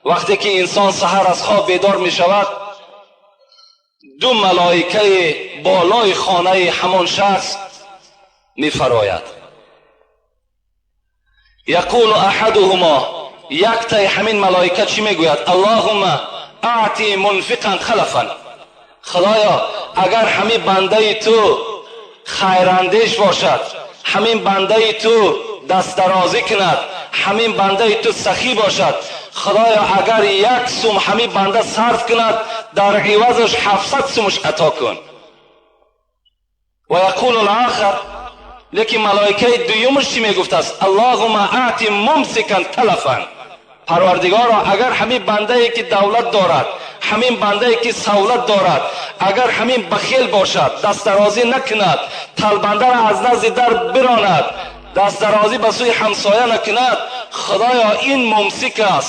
Вақте ки инсон саҳар аз хоб бедор мешавад, ду малоикаи болои хонаи ҳамон шахс мефарояд. يقول أحدهما, яктаи ҳамин малоика чӣ мегӯяд? اللهم أعط منفقا خلفا. Худоё, агар ҳамин бандаи ту хайрандеш бошад, ҳамин бандаи ту дастдарозӣ кунад, ҳамин бандаи ту сахӣ бошад, Худоё, агар 1 сум ҳамин банда сарф кунад, дар ивазаш 700 сумаш ато кун. ويقول الآخر, лекин малоикаи дуюмаш чӣ мегуфтааст? اللهم أعط ممسكا تلفا. Парвардигоро, агар ҳамин бандае ки давлат дорад, ҳамин бандае ки савлат дорад, агар ҳамин бахел бошад, дастдарозӣ накунад, талбандаро аз назди дар биронад, дастдарозӣ ба сӯи ҳамсоя накунад, Худоё, ин мумсик аст.